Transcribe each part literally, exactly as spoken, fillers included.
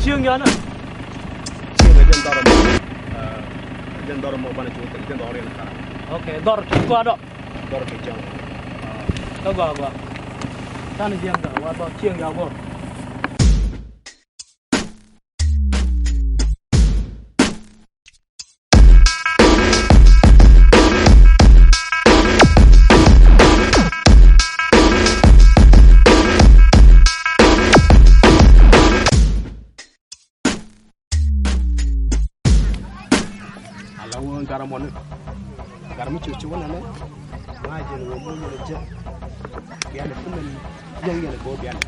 Cieŋ jɔnä. Cieŋ ɛ jɛn dhɔr mɔ. Ɛ jɛn dhɔr mɔ banɛ cu thil jɛn dhɔr yɛn kara. Ok, dhɔr ti gɔaa dɔ. Dhɔr ti cieŋ. Kä gɔaa gɔaa. Tanɛ jiɛn dhɔr wa dhɔr cieŋ jɔa gɔaa. Ala wä ŋa̱r mɔni. Ŋa̱r mi cuci wä nɛnɛ. Ŋa̱ jɛn wä mɔ yɛn jɛ. Bianɛ kumɛn yɛn yɛn bɔ bianɛ.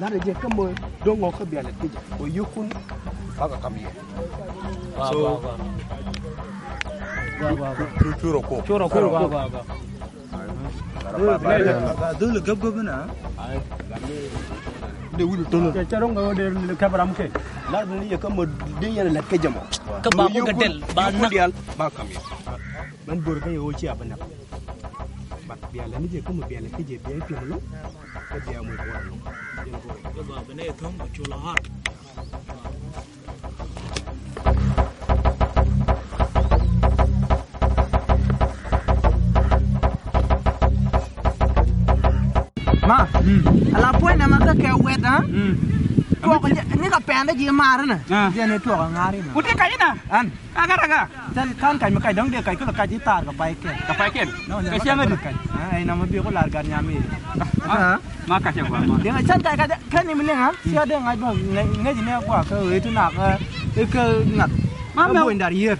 Lat jɛ kä mɔ do̱ŋ ɔ kä bianɛ ti jɛ. Wä yukun. Baka kam yɛ. So cu cu ro ko. Cu ro ko. Dhul gäp gäp na. De wul tono. Cɛ cɛ roŋ kä wä der kɛ bram kɛ. Lat ni yɛ kä mɔ din yɛn la kɛ jɛ mɔ. Kä ba mɔ kɛ del ba na. Dial ba kam yɛ. Mɛn bor kä yɛ wä ci a bä na. Ba bial ni jɛ kä mɔ bial kɛ jɛ bial piɛm lo. Kä bial mɔ bor lo. Jɛ ba bɛ ne thom ko chula har. Ma, ala puɔ̱ny nɛmɛ kä kɛ wɛt, ha? Tuɔk ni kɛ pɛn dä ji̱ maar inɛ. Jɛ ni tuɔk a ŋa̱r inɛ. Ku ti kac inɛ? An. Aka raka. Tɛl kan kac mi kac dɔ̱ŋ dee kac kulɛ kac i̱ thaar kɛ pay kɛn. Kɛ pay kɛn? Kɛ ciaŋ adi? Ɛy namɛ bi ku lar gat nyam i̱. Ma kac ɛ gua̱a̱ ma. Diɛŋ a can kac kac kɛn im liŋ a cia dee ŋa̱c bä ŋäc ni ɛ gua̱a̱ kä ɣöö i̱ ti nak i̱ kä ŋa̱th. Ma mɛ. Buɔ̱ny dar yiër.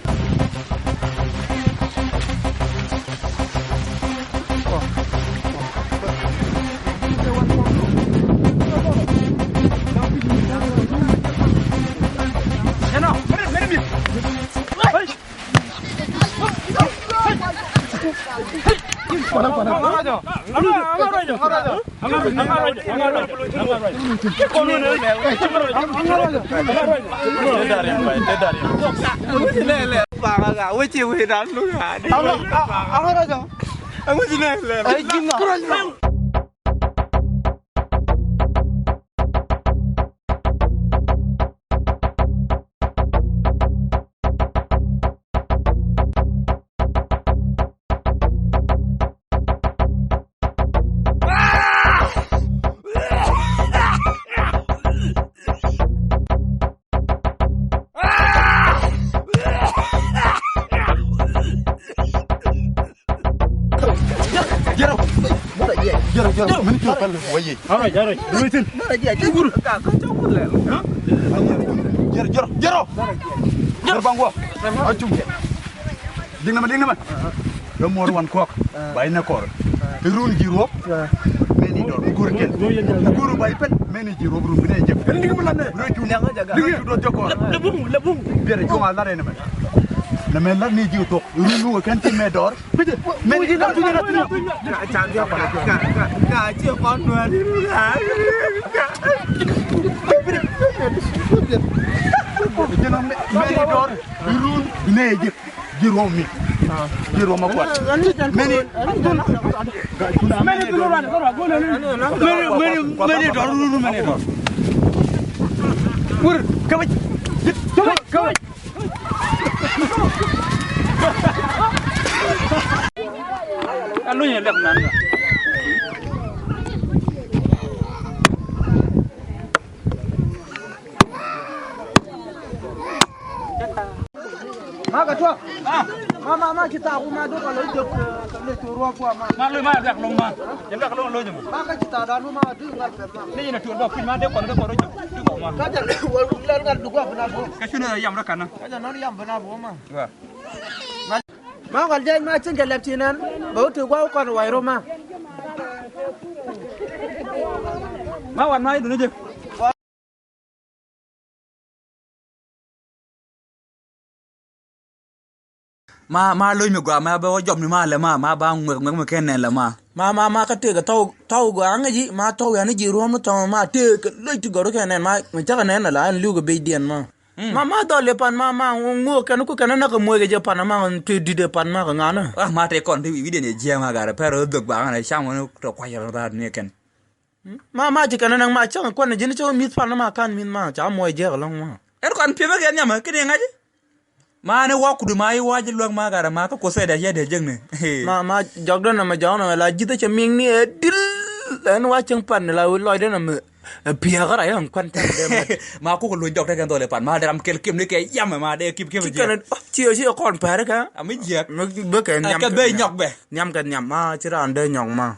Jero, jero, jero, mini jero pɛl wa ye. All right, all right. Waiting. Jero, jero, jero. Jero bangwa. Acum. Ding nama, ding nama. Dɔ muɔr wan kuɔk. Ba inɛ kɔr. Irun ji̱ ruɔp. Meni dɔr. Gur kɛn. Gur ba ipen. Meni ji̱ ruɔp run binɛ jek. Ding nama lat nɛ. Run cu. Run cu dɔ jɔkɔr. Lebung, lebung. Biɛr cu a lat nɛ mɛ. Nɛ mɛ lat ni ji̱ tok. Irun nu kɛn ti mɛ dɔr. Meni dɔr. Meni dɔr. Irun binɛ jek. Ji̱ ruɔ̱m mi. Ji̱ ruɔ̱m a kuat. Meni. Meni, meni, meni dɔr, meni dɔr. Wur, kawai. Kawai, kawai. Anu ya lek nan. Ma kɛ tuɔk. Ma, ma, ma ci thaak wä ma duk a loc dök kɛ lec tuɔk ruɔk kua ma. Ma loc ma yak lɔŋ ma. Yɛn yak lɔŋ loc ma. Ma kä ci thaak dan wä ma duk ŋal pɛl ma. Ni yɛn a tuɔk dɔk kui̱ ma dee kɔn kɛ kɔn rɔ jɔk duk ma. Kä jɛ wä lɛl ŋal duk wä bina bom. Kä cunɛ yam rɔ kanä. Kä jɛ nɔn yam bina bom ma. Wa. Ma kɔn jɛ ma cin kɛ lɛp ci nɛn. Bɛ wä ti gua wä kɔn wai rɔ ma. Ma wan ma idun jɛ. Ma, ma lo̱c mi gɔaa ma bɛ wä jɔp ni ma lɛ ma, ma ba ŋuek ŋuek mi kɛn nɛn lɛ ma. Ma, ma, ma kä tëëk tɔw, tɔw gɔaa ŋäc ji̱, ma tɔw yan ji̱ ruɔ̱m ni tɔŋ ma tëëk lo̱c ti gɔr kɛn nɛn ma, mi cakɛ nɛn lɛ la ɛn li̱w kɛ bec diɛn ma. Ma, ma dhɔl lɛ pan ma, ma ŋuek kɛn ku kɛn näk kɛ muec kɛ jɛ pan ma, tëë di̱t ɛ pan ma kɛ ŋa̱n. Ah, ma tëë kɔn ti wi̱diɛn yɛ jiɛɛm a garɛ pɛr ɣä dhök ba ŋa̱n ɛ cam ɣän tɔ kuac rɔ raat ni kɛn. Ma, ma ci kɛn naŋ ma cäŋ kuan ji̱n cä mi̱th pan ma kan mi̱th ma ca muɔc jiɛk ɛlɔ̱ŋ ma. Ɛn kɔn piɛmɛ kɛ nhiamɛ kɛ ni ŋa̱c. Ma ni wa kudi ma i̱ wa ji̱ luäk ma garɛ ma kä kuoth ɛdɛ yɛ dee jiäkni. Ma, ma jɔkdɛ nɔmɛ jɔk nɔmɛ la ji̱th cɛ miŋni ɛ dil. Ɛn wa cäŋ pan la lɔcdɛ nɔmɛ. Ɛ piɛk kä rayä kuan tɛn dee ma. Ma kuk luny jɔk tekɛ dhɔl ɛ pan ma dee ram kɛl kiɛm ni kɛ yamɛ ma dee kiɛm kiɛm. Ci kɛn ci ci kɔn pɛr kɛ. Ami jiɛk. Mi bä kɛ nhiam kɛ bɛ nyɔk bɛ. Nhiam kɛ nhiam ma ci ran dee nyɔk ma.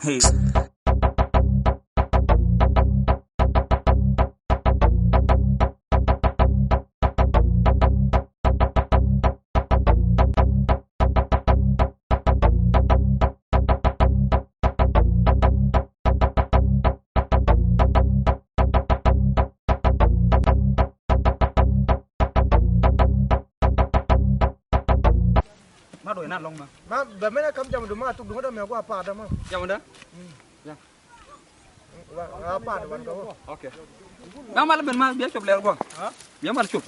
Ma dɔ̱ŋ na lɔŋ ma. Ma bɛ mɛn ɛ kam jam du ma tuk du ŋä dɛ mɛ gua paat dɛ ma. Jam dɛ? Mm. Ya. Wa, wa paat wan ka wä. Okay. Ma mal ben ma bia cop lɛr gua. Ha? Bia mal cop.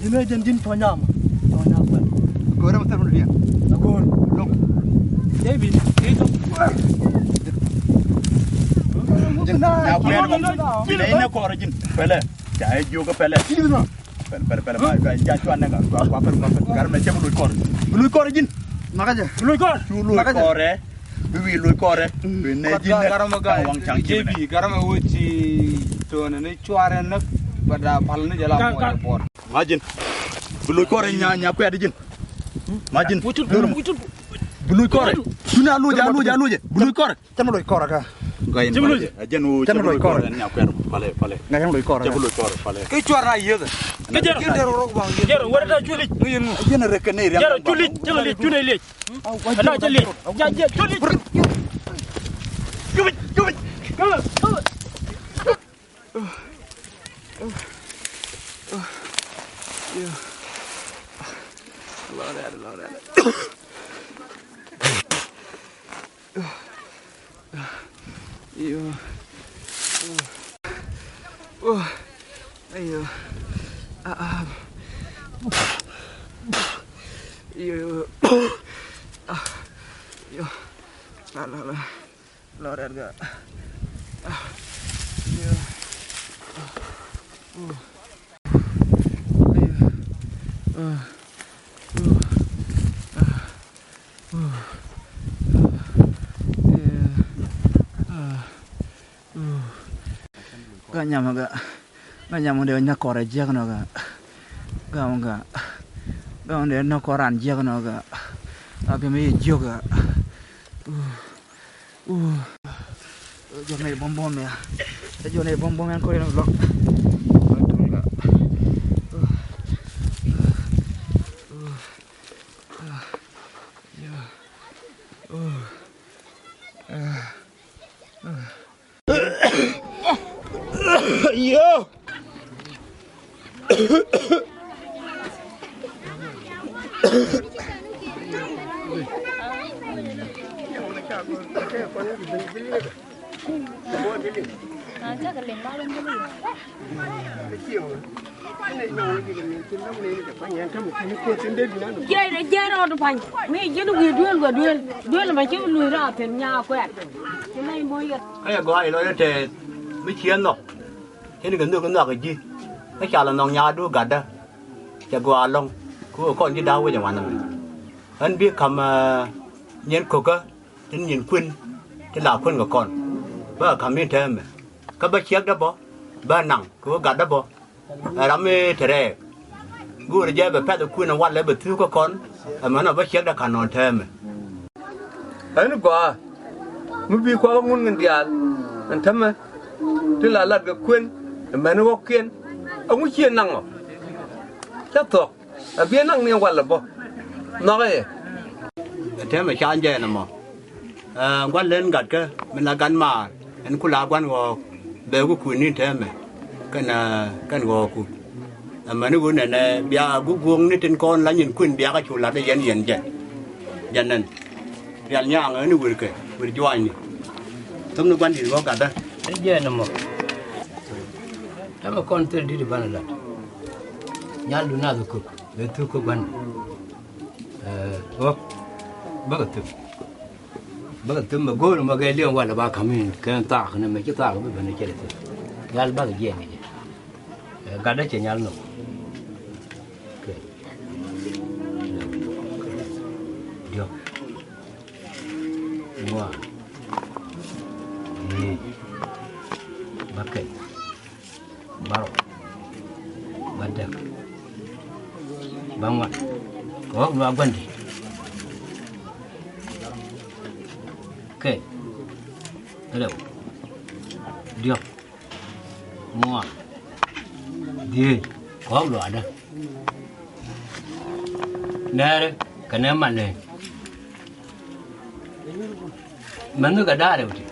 Ji̱n ɛ jɛn ji̱n tɔ̱ nyam. Tɔ̱ nyam bä. Go̱o̱rä mɛ thɛr mɛ dudiɛn. Ago̱o̱r. Lo̱k. Jɛ bi. Ji̱n. Na kuɛn. Ji̱n ɛ inɛ kɔɔrɛ ji̱n. Pɛlɛ. Ca ɛ jiök ɛ pɛlɛ. Pɛlɛ, pɛlɛ, pɛlɛ. Ba, ba, ja cuan nɛ ka. Ba, ba, pɛlɛ, ba, pɛlɛ. Garɛ mɛ cɛ bi loc kɔɔrɛ. Bi loc kɔɔrɛ ji̱n. Makɛ jɛ. Bi loc kɔɔrɛ. Cu loc kɔɔrɛ. Bi wi̱i̱ loc kɔrɛ. Bi nɛ ji̱ nɛ. Garɛ mɛ ga̱a̱c. Garɛ mɛ wä ci to̱nɛ ni cuarɛ näk. Bɛ daa pal ni jɛ la mɔc buɔt. Ma ji̱n. Bi loc kɔrɛ nya, nya kuɛt ji̱n. Ma ji̱n. Bi loc kɔrɛ. Cunɛ a loc, a loc, a loc. Bi loc kɔrɛ. Cɛ mi loc kɔrɛ ka. Cɛ mi loc. Cɛ mi loc kɔrɛ. Nya kuɛt. Pale, pale. Ŋa cɛ mi loc kɔrɛ. Cɛ mi loc kɔrɛ, pale. Kɛ cuarɛ na yieth. Kɛ jɛr. Jɛr rɔ rɔ ba. Jɛr wä da culi. Ŋa yɛn. Jɛn rɛ kɛ ni riam. Jɛr culi, cɛ mi loc cunɛ liec. Ala jɛ liec. Ja, ja, juli. Juli, juli. Lord, Lord, Lord. Iyo. Oh. Ayo. Ah, ah. Iyo. Ah. Iyo. La, la, la. Lord, Edgar. Ah. Iyo. Oh. Ayo. Oh. Oh. Ah. Oh. Iyo. Ah. Ga nyam ga. Ga nyam dee nyɛ kɔrɛ jiɛk nɔ ga. Ga ga. Ga dee nɔ kɔran jiɛk nɔ ga. Ga kɛ mi jiɛk ga. Jɔn ni bom bom ya. Jɔn ni bom bom yan kɔrɛ nɔ lɔk. Yo. Jiɛn, jiɛn rɔɔd pa̱ny. Mi jiɛn wi̱i̱ duel kɛ duel. Duel mɛ ci luc rɔɔd thi̱n nyaa kuɛɛr. Ci leny moc yɛt. Kä yɛ gɔaa ilɔ yɛ tɛɛth mi ciɛ nhɔk. Cä ni kɛ nhök kɛ nhɔak kɛ ji̱. Kä ca lɛ nhɔk nyaadu gatdä. Cɛ gɔaa lɔ̱ŋ. Kɛ ɣöö kɔn ji̱ da̱a̱ wec ɛ wanɛ mɛ. Ɣän bi ka̱m, eh, nyin ko̱kä. Tin nyin kuën ti la kuën kɛ kɔn bä ka̱m ni täämɛ. Kä bä ciɛkdä bä bä naŋ kɛ wä gatdä bä. Ɛ ram mi te rɛɛk go̱o̱rɛ jɛ bɛ pɛth ɛ kuën ɛ walɛ bɛ thuk kä kɔn. Ɛmɛnɔ bä ciɛkdä ka̱n nɔn täämɛ. Ɛn gɔaa mi bi kuak ŋun ŋin diaal ɛn täämɛ ti la lat kɛ kuën ɛmɛn ɣɔ̱kiɛn. Ɛŋu ciɛ naŋ ɔ cä thuɔ̱k. A biɛ naŋ ni walɛ bä nhɔkɛ yɛ. Tɛmɛ ca jɛ nɛ mɔ. Ɛ, gua̱n len gatkä mi la gan maar ɛn ku la gua̱n ɣɔɔk bɛ ku kui̱n ni tɛmɛ. Kɛn, ah, kɛn ɣɔɔku. Amäni ɣöö nɛnɛ bia guk guɔ̱ŋ ni tin kɔn la nyin kuën bia kä cu lat i̱ yɛn yɛn jɛn. Jɛn nɛn. Rial nyaŋ ni wër kɛ, wër juaacni. Thom ni gua̱n di̱t ɣɔ̱k gatdä. Ni jɛn ɛmɔ. Tamɛ kɔn thil di̱t i̱ banɛ lat. Nyal du nath i̱ kök, bɛ thuk kä gua̱n. Ɛ, ɣɔ̱k. Bäkɛ thuk. Bäkɛ thum mɛ go̱o̱r mɛ kɛ liɛŋ walɛ ba ka̱m in kɛn thaak ni mɛ ci thaak bi ben ni cɛ lɛ thum. Yal bakɛ jiɛn ni jɛ. Ɛ, gatdä cɛ nyal nɔ. Kɛ. Diɔ̱k. Ŋuan. Diee. Bakɛ. Bärɔw. Bädäk. Bäŋuan. Kɛ ɣɔ̱k luaak gua̱ndi̱t. Kɛ. Rɛw. Diɔ̱k. Ŋuan. Dhieec. Kɛ ɣɔ̱k luaakdä. Nɛɛri kɛnɛ malɛ. Mɛn ni kɛ da̱a̱r rɛw ti.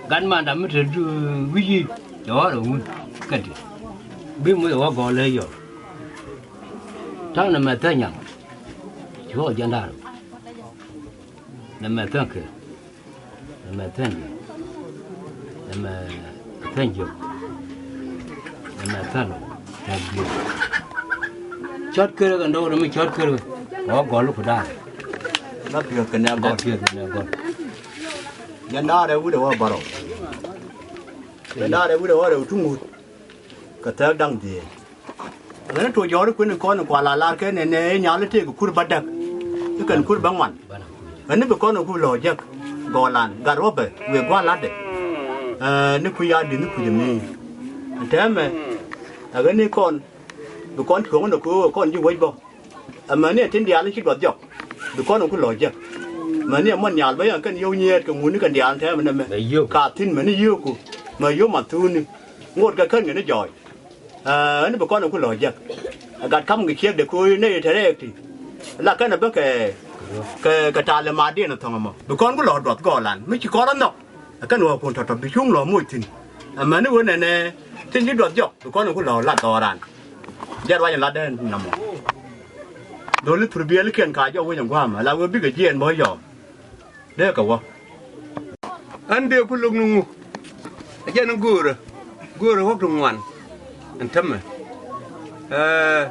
Gat manda mi te wi̱c yi cɛ ɣɔr ɛ wun kä ti. Bi muc ɛ wä gɔl lɛ yɔr. Ta̱ŋ nɛ mɛ thäny nyaŋ. Ci wä jiɛn da̱a̱r rɛw. Nɛ mɛ thäny kɛ. Nɛ mɛ thäny jiök. Nɛ mɛ thäny jiök. Nɛ mɛ thäny jiök. Cɔt kärä kɛ ndɔk rɛ mi cɔt kärä. Kɛ wä gɔl ku da̱a̱r. La piɛth kɛ nɛ gɔl. La piɛth kɛ nɛ gɔl. Jɛn da̱a̱r ɛ wi̱cdɛ wä bärɔw. Jɛn da̱a̱r ɛ wi̱cdɛ wä rɛw tuŋ wut. Kɛ thäk da̱ŋ dhieec. Ɣän tuɔɔk jɔɔri kuën kɔn kua la lar kɛ nɛnɛ i̱ nyal i̱ tëëk kur bädäk. I̱ kɛn kur bäŋuan. Ɣän i̱ bi kɔn ku lɔ jek. Gɔlan gat ruɔ̱pɛ wëë gua̱a̱r latdɛ. Ɛ, ni kui̱ ya di̱t ni kui̱ jɛ mi̱i̱. Ɛn tɛmɛ ɛ ɣän i̱ kɔn bi kɔn cuɔ̱ŋ ni ku kɔn ji̱ wec bä. Amäni ɛ tin diaal ni ci duɔth jɔk. Bi kɔn ku lɔ jek. Amäni ɛ mɔn nhial bä yɛn kɛn yio̱w nyiɛɛt kɛ ŋuni kɛn diaal ɛn tɛmɛ nɛmɛ. Ka thi̱n mäni yio̱o̱ku mɛ yio̱w man thuuni. Ŋot kɛ kän ŋäni jɔɔc. Ɛn bi kɔn ku lɔ jek. Ɛ gat kam kɛ ciekdɛ ko̱o̱c nɛy te rɛɛk ti. La kɛn ɛ bä kɛ, kɛ, kɛ ta̱a̱ lɛ maatdiɛn ɛ thɔ̱ŋ ɛmɔ bi kɔn ku lɔ duɔth gɔɔlan mi ci kɔn rɔ nhɔk. Ɛ kɛn ɣɔ̱ɔ̱kun tɔ̱tɔ̱ bi cuŋ lɔ moc thi̱n. Amäni ɣöö nɛnɛ tin ci duɔth jɔk bi kɔn ku lɔ lat dhɔɔran. Jɛn ruac in latdɛ namɔ. Dholi thur biɛlikiɛn ka jɔk wec in gua̱a̱mɛ la ɣöö bikɛ jiɛɛn bä yɔɔk. Dee kɛ wä. Ɣän dee ku lo̱k ni ŋu. Ɛ jɛn in göörä. Göörä ɣɔ̱k ti ŋuan. Ɛn täämɛ. Ɛɛ,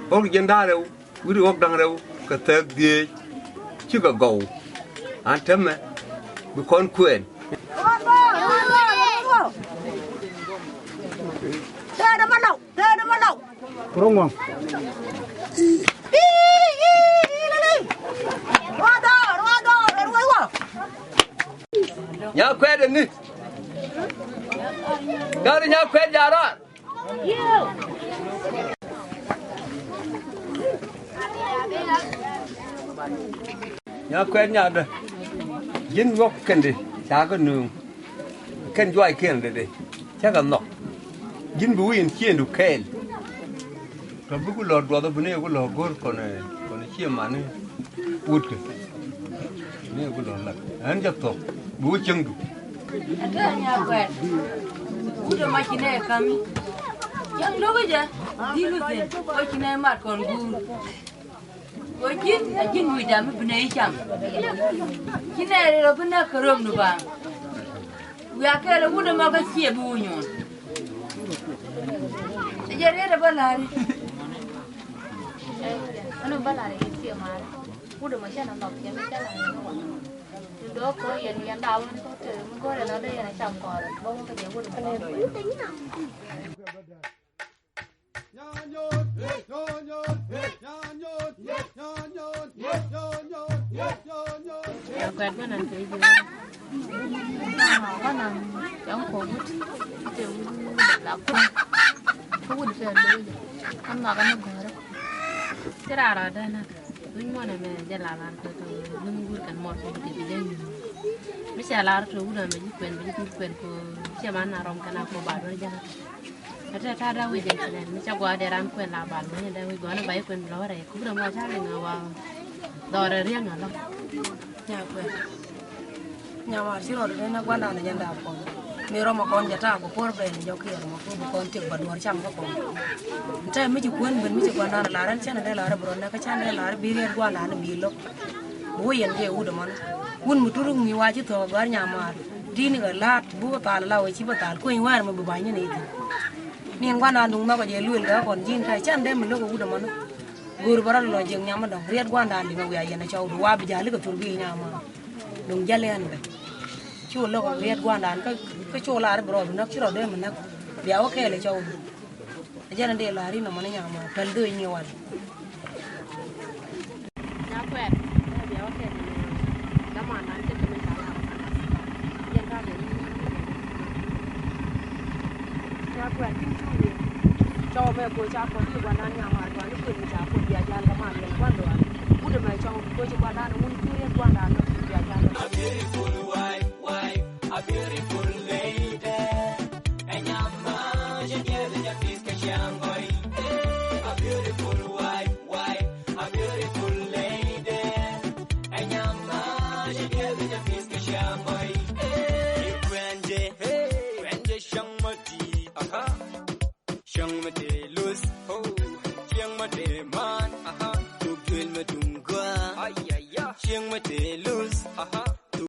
ɣɔ̱k ti jiɛn da̱ŋ rɛw wi̱cdɛ ɣɔ̱k da̱ŋ rɛw kɛ thäk dhieec. Cikɛ gɔw. Ɛn täämɛ bi kɔn kuɛɛn. Tëëdä ma law, tëëdä ma law. Rɔ ŋuaŋ. Nya kuɛɛt ni. Gari nya kuɛɛt jarar. Nya kuɛɛt nya dä. Ji̱n ɣɔ̱k kɛn di ca kɛ nööŋ. Kɛn juac kiɛn dee dee cä kɛ nhɔk. Ji̱n bi wi̱i̱ in ciëëndu kɛɛl. Tɔ bi ku lɔ̱r duɔth bi ni ku lɔ̱r go̱r kɔn, kɔn cië mani. Wut kɛ ni ku lɔ̱r lak ɛn jɛ thɔk bi wä cieŋdu. Ɛ tɛ̈ nya kuɛɛt. Wut ɛmɔ ci nɛ ka̱mi. Cieŋdu bi jɛ. Dhil wä thi̱n wä ci nɛ mat kɔn guur. Wä ji̱n a ji̱n wi̱i̱ dam mi bi nɛ i̱ cam. Ci nɛ ri rɔ bi nɛ kä röm ni baaŋ. Wiaa kɛɛl ɛ wut ɛmɔ kä ciɛ bi wä nyuɔ̱ɔ̱n. Ɛ jɛ riet ɛ bä la̱ri. Ɛn ɛ bä la̱ri yɛ ciɛ ma̱a̱ri. Wut ɛmɔ cɛ nɛ nhɔk cɛ mi cɛ la̱ri ni wä. Ni dɔɔk kɔ yɛn yɛn daw ni kɔ te mi go̱o̱rɛ nɔ dee yɛn ɛ cam kɔɔrɛ bä wä kä jɛ wut ɛmɔ. Kuɛt bä nan kɛ ji̱ wä. Bä nan cɔŋ kɔ wut. Te wut la kuɔn. Kä wut te lo̱c jɛ. Kä nhɔk ni gɔ̱rä. Ci raar a dee nak. Wi̱ny muɔ̱n ɛmɛ jɛ la lar kɛ tɔ wi̱ny wur kɛn mɔr kɛ wut kɛ bi jɛ nyuur. Mi cɛ lar tɔ wut ɛmɛ ji̱ kuɛn bi ji̱ kuɛn kɔ. Cɛ man na rɔm kɛn a kɔ ba duɔr jɛ nak. Ɛ tɛ ta̱a̱ da̱a̱ wi̱c jɛn ci nɛn mi ca gua̱a̱r dee ran kuɛn la bal wä ni dee wi̱c gɔ̱a̱n ba i̱ kuɛn bi lɔ wä rɛy kup rɛ mɔ ca liŋ a wa dhɔrɛ riɛŋ a lɔ. Ca kuɛn. Nyamar ci rɔɔdɛ ni na gua̱ndan ni jɛn daap kɔn. Mi rɔmɔ kɔn jɛ taak kɛ puɔr bɛl jɔk kiɛ rɔmɔ kɔn bi kɔn tiek ba duɔr cam kä kɔn. Ntä mi ci kuän ben mi ci gua̱ndan lar ɛn cɛn dee lar bi rɔn nɛ kä cɛn dee lar bi riɛt gua̱ndan bi lo̱k. Bi wä yɛn jɛ wut ɛmɔn. Wun mi tut ŋui̱ wa ci thɔk gɔ̱a̱r nyamar. Ti̱i̱n kɛ la̱a̱t bi wä thal la wä ci bä thal kueny wäär mi bi ba̱ny ni ni thi̱n. Ni ɛn gua̱ndan duŋ nhɔkɔ jɛ luël kɛ kɔn ji̱n kɛ cɛn dee mi lo̱k wut ɛmɔn. Go̱o̱r bä rɔ lɔ jiɛk nyam mi dɔ̱ŋ riɛt gua̱ndan liŋ a wiaa yɛn a cɔw du wa bi ja̱l i̱ kɛ thur bi nyam ma. Duŋ jäl ɛn bɛ. Cu lo̱k riɛt gua̱ndan kä cu lar bi rɔ bi näk ci rɔ dee mi näk. Bia wä kɛɛl a cɔw du. A jɛn a dee lar i̱ nɔmɔ ni nyam ma päl dho̱y nyi wal. Nya kuɛɛt bia wä kɛɛl a cɔw du. Nya kuɛɛt tin cu wi̱i̱. Cɔw mɛ kuɔ ca kuɔ ni gua̱ndan nyam ma gua̱n ni kuën mi ca kuɔ bia ja̱l kɛ ma miɛl gua̱n duaar. Wut mɛ cɔw kuɔ ci gua̱ndan wun cu riɛt gua̱ndan ni bia ja̱l. A beautiful wife, wife, a beautiful lady. Ɛ nyam ma jɛ nyɛ di nyɛ pis kɛ ciaŋ gɔy. A beautiful wife, wife, a beautiful lady. Ɛ nyam ma jɛ nyɛ di nyɛ pis kɛ ciaŋ gɔy. Hey, kuɛn jɛ, hey, kuɛn jɛ ciaŋ ma di, aha. Cieŋ mi tëë luth, oh. Cieŋ mi tëë man, aha. Tuk duël mi duŋ gɔaa, ay, ay, ay. Cieŋ mi tëë luth, aha.